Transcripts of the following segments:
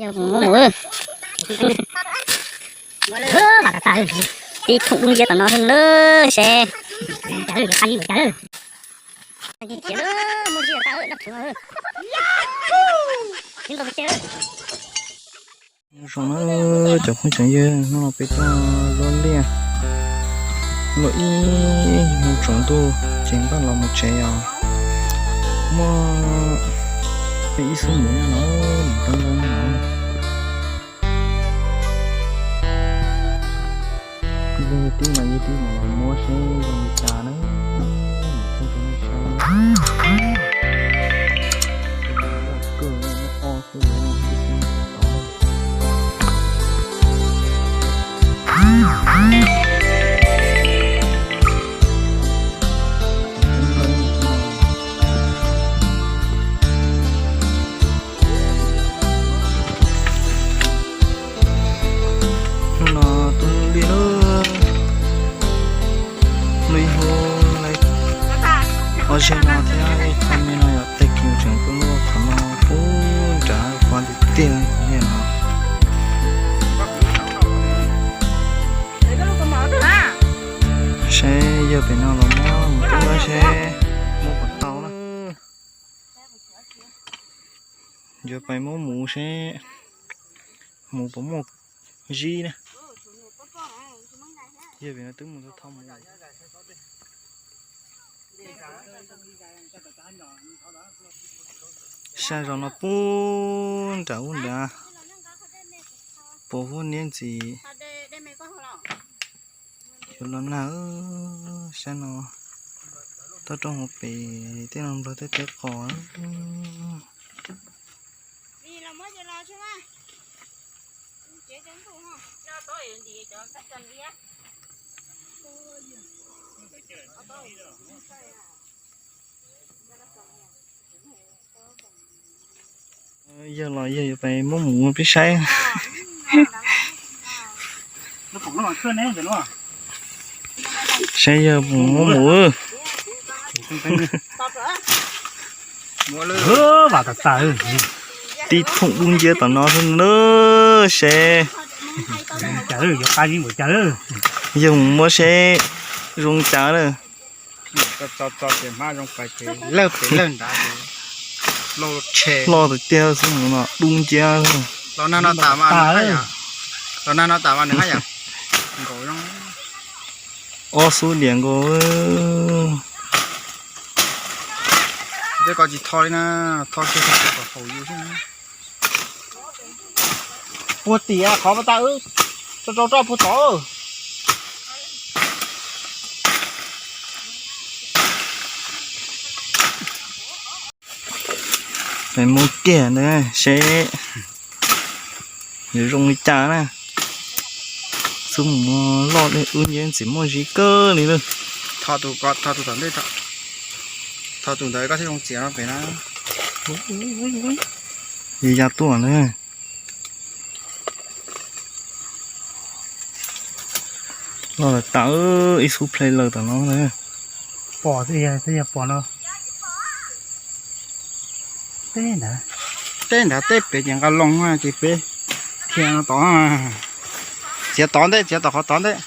Mus mus, tib thooj dub nciab tom no xwb na seb. Zoo na cov phooj cov ywg, hnub no peb tuaj luaj liaj luaj ib hnub tsaus ntuj ces npaj los mus tsev os. Muaj ib xub mus nyob no, mus rau nrau no. Yog tib no yog tib mus los muab seb zoo li cas na. Hnub no tuaj luaj liaj lub ib hnub lawm, ob zag no thiab ib qho me no yog tej kws tseem tuaj luaj qhov no pub nrad qhov tiag tiag no. Saib yawg pem no los muab mus tub seb muab puas tau na. Yuav pais muab mus seb mus puas muaj zib na. Yawg pem no twb mus tau mus. Sab zos no pub nram ub nrad, puas huab niab ntxiv. Yuav los nag, sab no toj roob hauv pes tej no nplog tej teb qos. Yawg los yawg yuav pais muab mus peb saib. Saib yawg mus muab mus. Tib thooj dub nciab tom no xwb na seb. Yawg mus muab seb zoo cas na. Hlo tiag tiag xwb no, dub nciab. Ob xub diam nkaus. Puag tim qhov pas tas wb rau rau roj puag tod. Peb mus kiag ntawd seb yuav zoo li cas na. Xub mus loj dej wb nce ntxim muaj zib kawg li lawm. Tho tus ko, tho tus tom ntej, tho tus ntawd koj thiaj zoo txiav no pem na. Yog ya tuaj na. Loj lawm tas, ib xub plhe lawm tom no na. Pom xwb, yog pom no. Teb nrad, teb nrad teb pem ces nqa loo ces peb dhia no tod. Txiav tod ntej, txiav tom qhov tod ntej.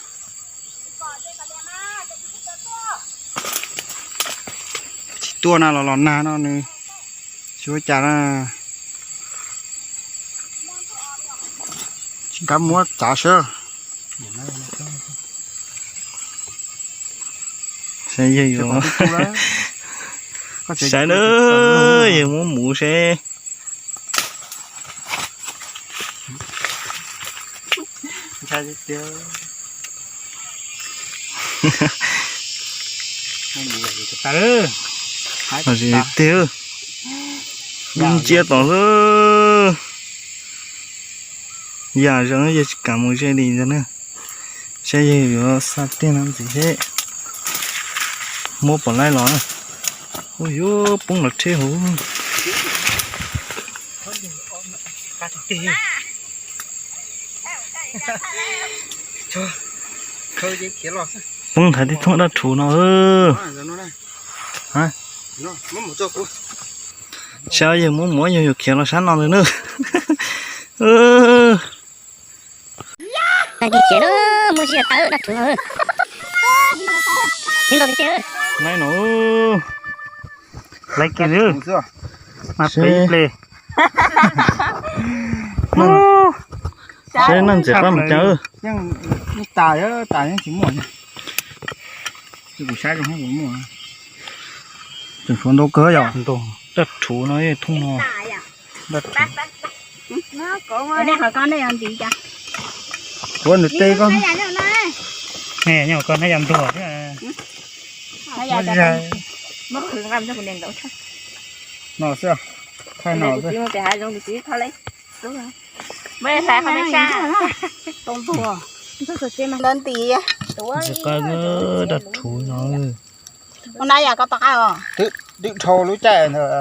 Tsis tuaj na, los los nag no nws tsis ua cas na. Tsis kav muab tsav sab. Saib yawg yuav, saib na, yawg muab mus seb. Tiag, dub nciab tom xwb. Yam zoo yawg tsis kam mus ze li ntag na. Saib yawg yuav xa tiag no ntxiv seb muab pom laib los. Ua yuav poob los rheb hauv. Poob nthav tib thooj dab rhuv no. Saib yawg muab mus, yawg yuav khiav los sab no ntag na. Tag kis tsev na, muaj siab tawv dab rhuv no. Tib nto tiag tiag. Laib no, laib kiag xwb. Mas peb ib ple. Saib noj ntxiv pab mus cas. Yeej tas, tas yeej tsis muaj. Kuv saib zoo muaj. Tseem tshuav ntau kawg yom. Dab rhuv no, thooj no. Dab rhuv. Kuv nws teb koj. Nyob koj nab yam ntuag thiab. No xwb, thaij no xwb. Ntxim qab dab rhuv no. Twb dhau lub caij ntawd.